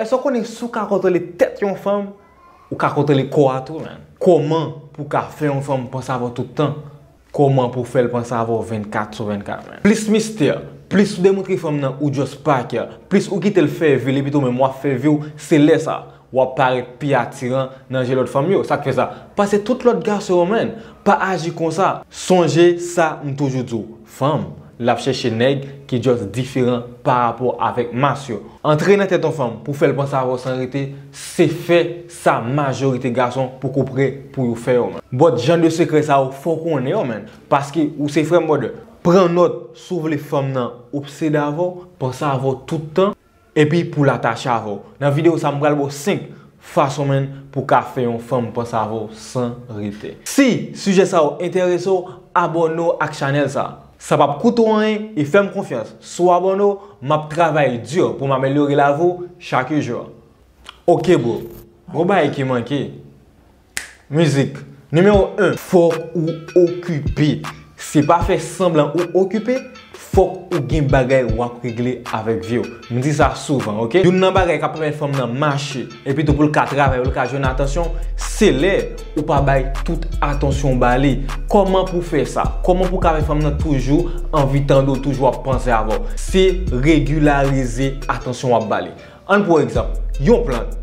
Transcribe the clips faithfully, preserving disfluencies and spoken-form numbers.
Èske w konnen si w ka kontwole tèt yon fanm, ou ka kontwole kò a tou, man? Kòman pou w ka fè yon fanm panse avè w tout tan? Kòman pou w fè l panse avè w vennkat sou vennkat, man? Plis mistè, plis ou demontre fanm nan ou just pa kè, plis ou kite l fè vi l epi tou menm w ap fè vi w, se lè sa w ap parèt pi atiran nan je lòt fanm yo. Sa k fè sa? Pase tout lòt gason yo, man. Pa aji konsa. Sonje sa m toujou di w, fanm, l ap chèche nèg ki just diferan pa rapò avèk mas yo. Antre nan tèt yon fanm pou fè l panse avè w san rete, se fè sa majorite gason poko prè pou yo fè yo, man. But jan de sekrè sa yo, fò w konnen yo, man. Paske ou se frè m, brother. Pran nòt, si w vle fanm nan obsede avè w, panse avè w tout tan, epi pou l atache avè w. Nan videyo sa, m pral ba w senk fason, man, pou w ka fè yon fanm panse avè w san rete. Si sijè sa yo enterese w, abòne w ak chanèl sa. Sa p ap koute w anyen e fè m konfyans. Si w abòne w, m ap travay di pou m amelyore lavi w chak jou. Ok, bro. Gon bagay ki manke. Mizik. Nimewo en, fòk ou okipe. Se pa fè sanblan ou okipe, fòk ou gen bagay w ap regle avèk vi w. M di sa souvan, ok? Youn nan bagay k ap pèmèt fanm nan mache, epi tou pou l ka travay, pou l ka jwenn atansyon, se lè ou pa bay tout atansyon w ba li. Kòman pou w fè sa? Kòman pou w ka fè fanm nan toujou anvi tande w, toujou ap panse avè w? Se regilarize atansyon w ap ba li. Ann pran egzanp, yon plant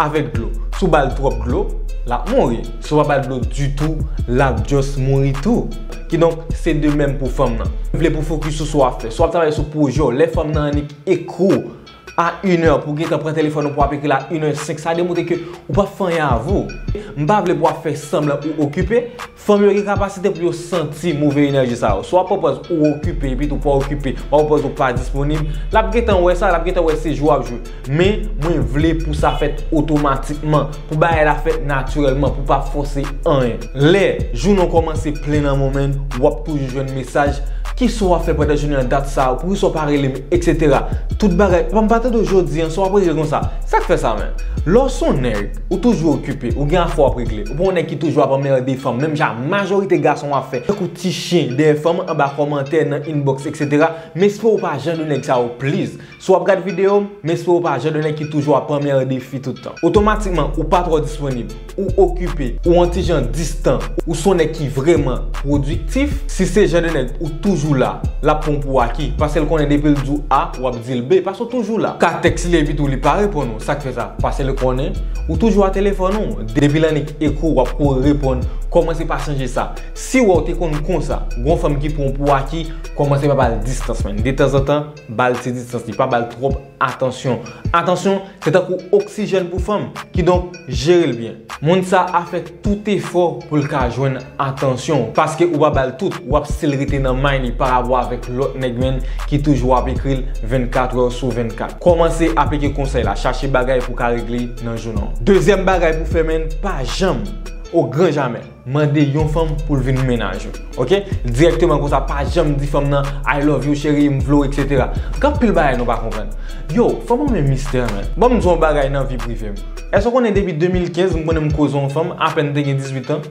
avèk dlo. Si w ba l twòp dlo, l ap mouri. Si w pa ba l dlo ditou, l ap just mouri tou. Kidonk, se de menm pou fanm nan. Vle pou fokis sou sa w ap fè. Si w ap travay sou pwojè w, lè fanm nan annik ekri w a inè, pou w gentan pran telefòn ou pou w ap ekri l a inè senk, sa demontre ke ou p ap fè anyen avè w. M pa vle pou w ap fè sanblan ou okipe. Fanm yo gen kapasite pou yo santi move enèji sa yo. Si w ap pran pòz ou okipe, epi tou pa okipe, w ap pran pòz ou pa disponib, l ap gentan wè sa, l ap gentan wè se jwe w ap jwe. Men, mwen vle pou sa fèt otomatikman, pou bagay la fèt natirèlman, pou pa fòse anyen. Lè jounen w kòmanse plen nan moman, w ap toujou jwenn mesaj, kisa w ap fè pandan jounen an dat sa, poukisa w pa rele m, etsetera. Tout bagay, epa m pa tande w jodi an, sa w ap regle konsa. Sa k fè sa, man? Lè w se yon nèg, ou toujou okipe, ou gen afè w ap regle. Ou pa yon nèg ki toujou ap anmède fanm, menm jan majorite gason ap fè. Tankou ti chen dèyè fanm anba kòmantè, nan inbox, etsetera. M espere w pa jan de nèg sa yo, please. Si w ap gad videyo m, m espere w pa jan de nèg ki toujou ap anmède fi tout tan. Otomatikman, ou pa twò disponib, ou okipe, ou yon ti jan distan, ou se yon nèg ki vrèman pwodiktif. Si se jan de nèg ou toujou la, l ap pran w pou aki, paske l konnen depi l di w A, w ap di l B, paske w toujou la. Ou ka tèks li epi tou li pa reponn ou, sa k fè sa? Paske l konnen ou toujou a telefòn ou. Depi l annik ekri w, w ap kouri reponn. Kòmanse pa chanje sa. Si w wè w te konn konsa, gon fanm ki pran w pou aki, kòmanse pa ba l distans, man. Detanzantan, ba l ti distans li, pa ba l twòp atansyon. Atansyon, se tankou oksijèn pou fanm, kidonk, jere l byen. Moun sa a fè tout efò pou l ka jwenn atansyon w, paske ou pa ba l tout, w ap still rete nan mind li pa rapò avèk lòt nèg, man, ki toujou ap ekri l vennkat è sou vennkat. Kòmanse aplike konsèy la, chache bagay pou w ka regle nan jounen w. Dezyèm bagay pou w fè, man, pa janm, o gran jamè, mande yon fanm pou l vin mennaj ou. Ok? Dirèkteman konsa, pa janm di fanm nan, "I love you, cheri, m vle w," etsetera. Gen anpil bagay nou pa konprann. Yo, fanm renmen mistè, man. Ban m di w yon bagay nan vi prive m. Èske w konnen depi de mil kenz, m konnen m koze yon fanm, apèn m te gen dizuit an?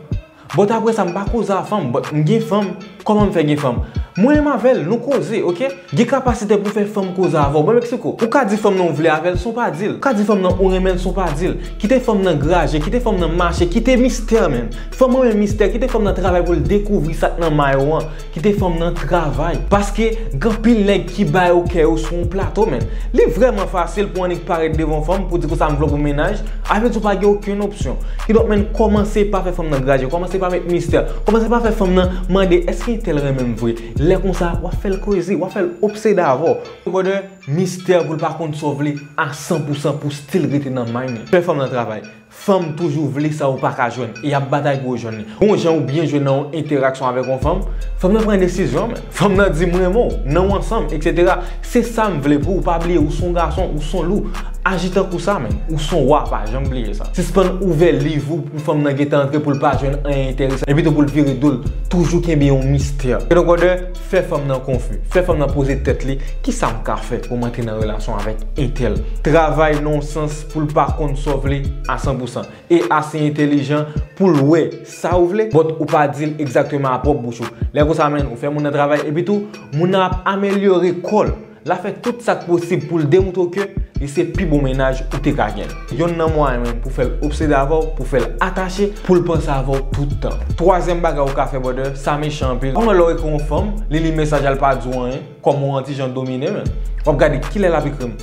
But apre sa, m pa koze a fanm, but m gen fanm. Kòman m fè gen fanm? Mwen menm avè l, nou koze, ok? Gen kapasite pou fè fanm koze avè w. Ban m eksplike w. Ou ka di fanm nan ou vle avè l san w pa di l. Ou ka di fanm nan ou renmen l san w pa di l. Kite fanm nan graje, kite fanm nan mache, kite mistè, man. Fanm renmen mistè, kite fanm nan travay pou l dekouvri sa k nan may ou an. Kite fanm nan travay. Paske gen anpil nèg ki ba yo kè yo sou yon plato, man. Li vrèman fasil pou annik parèt devan yon fanm pou di konsa m vle w pou mennaj. Avèdi w pa gen okenn opsyon. Kidonk, man, kòmanse pa fè fanm nan graje, kòmanse pa met mistè, kòmanse pa fè fanm nan mande, "Èske entèl renmen m vre?" Lè konsa, w ap fè l kwezi, w ap fè l obsede avè w. Brother, mistè pou l pa konn sa w vle a san pou san pou still rete nan mind li. Fè fanm nan travay. Fanm toujou vle sa ou pa ka jwenn, e y ap batay pou yo jwenn li. Gon jan ou byen jwe nan yon entèraksyon avèk yon fanm, fanm nan pran desizyon, man. Fanm nan di, "M renmen w, nan w ansanm, etsetera." Se sa m vle pou ou, pa bliye, ou se yon gason, ou se yon lou. Aji tankou sa, man. Ou se yon wa, pa janm bliye sa. Sispann ouvè liv ou pou fanm nan gentan antre pou l pa jwenn anyen enteresan. Epi tou pou l vire do l, toujou kenbe yon mistè. Kidonk, brother, fè fanm nan konfi. Fè fanm nan poze tèt li, "Kisa m ka fè pou m antre nan relasyon avèk entèl?" Travay nan yon sans pou l pa konn sa w vle a san pou san. E ase entèlijan pou l wè sa ou vle, but ou pa di l egzakteman a pwòp bouch ou. Lè konsa, man, ou fè moun nan travay, epi tou, moun nan ap amelyore kò l. L ap fè tout sa k posib pou l demontre w ke li se pi bon mennaj ou te ka gen. Yonn nan mwayen menm pou fè l obsede avè w, pou fè l atache, pou l panse avè w tout tan. Twazyèm bagay ou ka fè, brother, sa mechan anpil. Ou wè lè w ekri yon fanm, li li mesaj la, l pa di w anyen, kòm ou an ti jan domine, men w ap gade kilè l ap ekri m.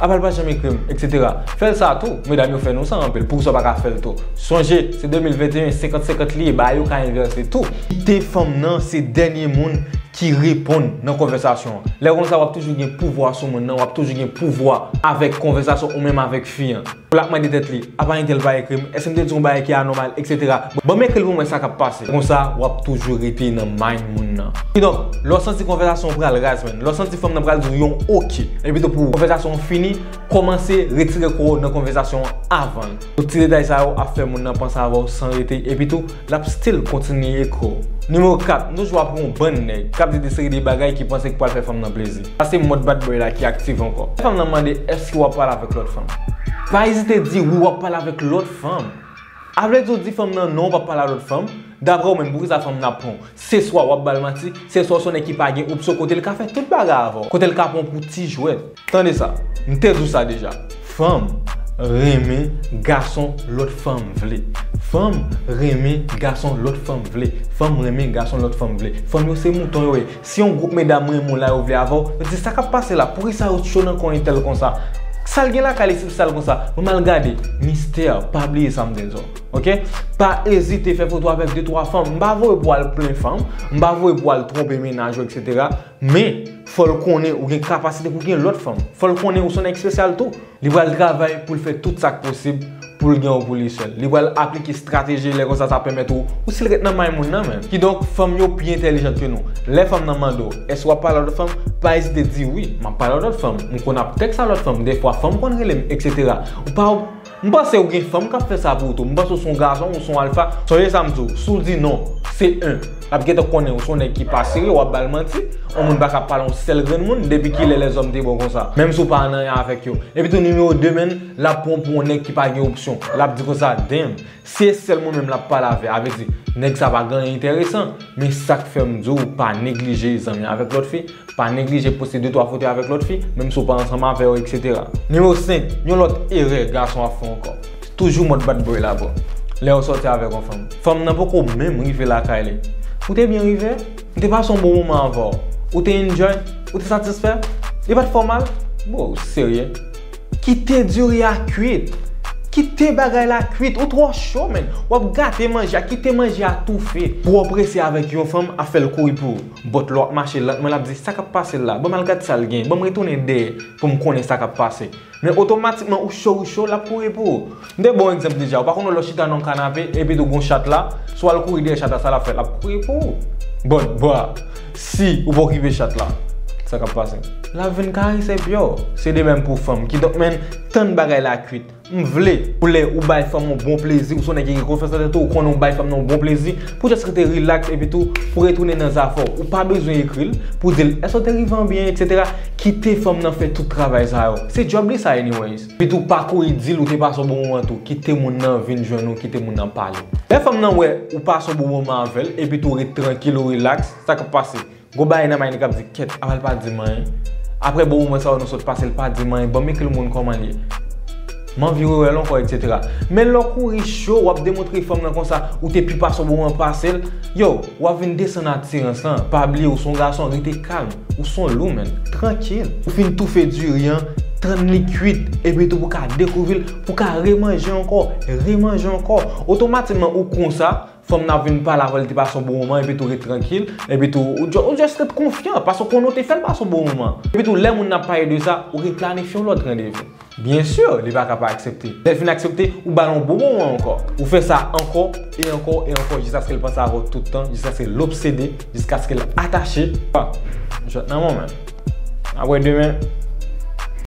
Apa l pa janm ekri m, et cetera. Fè l sa tou. Medam yo fè nou sa anpil. Poukisa w pa ka fè l tou? Sonje, se de mil venteyen, senkant senkant li ye, bagay yo ka envèse tou. Kite fanm nan se dènye moun ki reponn nan konvèsasyon an. Lè konsa, w ap toujou gen pouvwa sou moun nan, w ap toujou gen pouvwa avèk konvèsasyon ou menm avèk fi an. L ap mande tèt li, apa entèl pa ekri m? Èske m te di yon bagay ki anòmal, et cetera. Ban m ekri l pou m wè sa k ap pase. Konsa, w ap toujou rete nan mind moun nan. Kidonk, lè w santi konvèsasyon an pral raz, man, lè w santi fanm nan pral di w yon oke, epi tou pou konvèsasyon an fini, kòmanse retire kò w nan konvèsasyon an avan. Tout ti detay sa yo ap fè moun nan panse avè w san rete, epi tou, l ap still kontinye ekri w. Nimewo kat, m toujou ap wè yon bann nèg k ap di de seri de bagay ki panse ki pral fè fanm nan plezi. Sa se mòd bad boy la ki aktive ankò. Fanm nan mande, èske w ap pale avèk lòt fanm? Pa ezite di wi, w ap pale avèk lòt fanm. A vle di w di fanm nan non, w p ap pale a lòt fanm. Daprè w menm, poukisa fanm nan ap pran w? Se swa w ap ba l manti, se swa w se yon nèg ki pa gen opsyon kote l ka fè tout bagay avè w, kote l ka pran w pou ti jwèt. Tande sa, m te di w sa deja. Fanm renmen gason lòt fanm vle. Fanm renmen gason lòt fanm vle. Fanm renmen gason lòt fanm vle. Fanm yo se mouton yo ye. Si yon gwoup medam renmen w la, yo vle avè w, yo di, "Sa k ap pase la? Poukisa yo cho nan kò entèl konsa? Sa l gen lakay li si l sal konsa?" Ban m al gade. Mistè, pa bliye sa m te di w. Oke? Pa ezite fè foto avèk de twa fanm. M pa voye pou w al plen fanm. M pa voye pou w al twonpe mennaj ou, et cetera. Men, fò l konnen ou gen kapasite pou gen lòt fanm. Fò l konnen ou se yon nèg espesyal tou. Li pral travay pou l fè tout sa k posib pou l gen w pou li sèl. Li pral aplike estrateji, lè konsa sa pèmèt ou, ou still ret nan mind moun nan, men. Kidonk, fanm yo pi entèlijan ke nou. Lè fanm nan mande w, èske w ap pale a lòt fanm, pa ezite di wi, m ap pale a lòt fanm. M konn ap tèks a lòt fanm, defwa fanm konn rele m, et cetera. Ou pa M panse ou gen fanm k ap fè sa pou ou tou. M panse ou se yon gason, ou se yon alfa. Sonje sa m di w, si w di non, se en, l ap gentan konnen ou se yon nèg ki pa serye, w ap ba l manti. Yon moun pa ka pale yon sèl grenn moun, depi kilè lèzòm te bon konsa? Menm si w pa nan anyen avèk yo. Epi tou nimewo de, menn, l ap pran w pou yon nèg ki pa gen opsyon. L ap di konsa, damn, se sèl mwen menm l ap pale avè. A vle di, nèg sa pa gen anyen enteresan. Men sa k fè m di w, pa neglije zanmi avèk lòt fi. Pa neglije poste de twa foto avèk lòt fi, menm si w pa ansanm avè yo, et cetera. Nimewo senk, yon lòt erè gason ap fè ankò. Toujou mòd bad boy la, bro. Lè yo sòti avèk yon fanm. Fanm nan poko menm rive lakay li. Ou te byen rive? M te pase yon bon moman avè w. Ou te enjoy? Ou te satisfè? Li pa t fè w mal? Bro, ou serye? Kite diri a kwit. Kite bagay la kwit. Ou twò cho, menn. W ap gate manje a. Kite manje a toufe. Twò prese avèk yon fanm ap fè l kouri pou ou. But lè w ap mache lantman, l ap di, "Sa k ap pase l la? Ban m al gad sa l gen. Ban m retounen dèyè pou m konnen sa k ap pase." Men otomatikman, ou cho, ou cho, l ap kouri pou ou. M te ba w egzanp deja. Ou pa konn lè w chita nan yon kanape, epi tou gon chat la, si w al kouri dèyè chat la, sa l ap fè? L ap kouri pou ou. But, bwa, si ou pa okipe chat la, sa k ap pase? L ap vin karese pye w. Se de menm pou fanm. Kidonk, menn, tann bagay la kwit. M vle, pou lè ou bay fanm yon bon plezi, ou se yon nèg ki gen konfyans nan tèt ou, ou konnen ou bay fanm nan yon bon plezi, pou just rete relax, epi tou, pou retounen nan zafè w. Ou pa bezwen ekri l, pou di l, èske w te rive an byen, et cetera. Kite fanm nan fè tout travay sa yo. Se djòb li sa, anyways. Epi tou, pa kouri di l ou te pase yon bon moman tou. Kite moun nan vin jwenn ou, kite moun nan pale. Lè fanm nan wè ou pase yon bon moman avè l, epi tou, ou ret trankil, ou relax, sa k ap pase? Gon bagay nan may li k ap di, "Kèt, apa l pa di m anyen? Apre bon moman sa yo nou sot pase, l pa di m anyen, ban m ekri l moun kòman l ye. M anvi rewè l ankò, et cetera." Men lè w kouri cho, w ap demontre fanm nan konsa, ou te pi pase yon bon moman pase l. Yo, w ap vin desann atirans lan. Pa bliye, ou se yon gason, rete kalm. Ou se yon lou, menn. Trankil. Ou fin toufe diri an, tann li kwit, epi tou pou ka dekouvri l, pou ka remanje ankò, remanje ankò. Otomatikman, ou konsa, fanm nan ap vin pale avè w, li te pase yon bon moman, epi tou ret trankil, epi tou ou ju-, ou just ret konfyan, paske w konnen w te fè l pase yon bon moman. Epi tou lè moun nan ap pale de sa, ou replanifye yon lòt randevou. Byen si, li pa ka pa aksepte. Lè l fin aksepte, ou ba l yon bon moman ankò. Ou fè sa ankò, e ankò, e ankò, jiskaske l panse avè w tout tan, jiskaske l obsede, jiskaske l atache. Ah, jwèt nan men w, menn. Apre demen,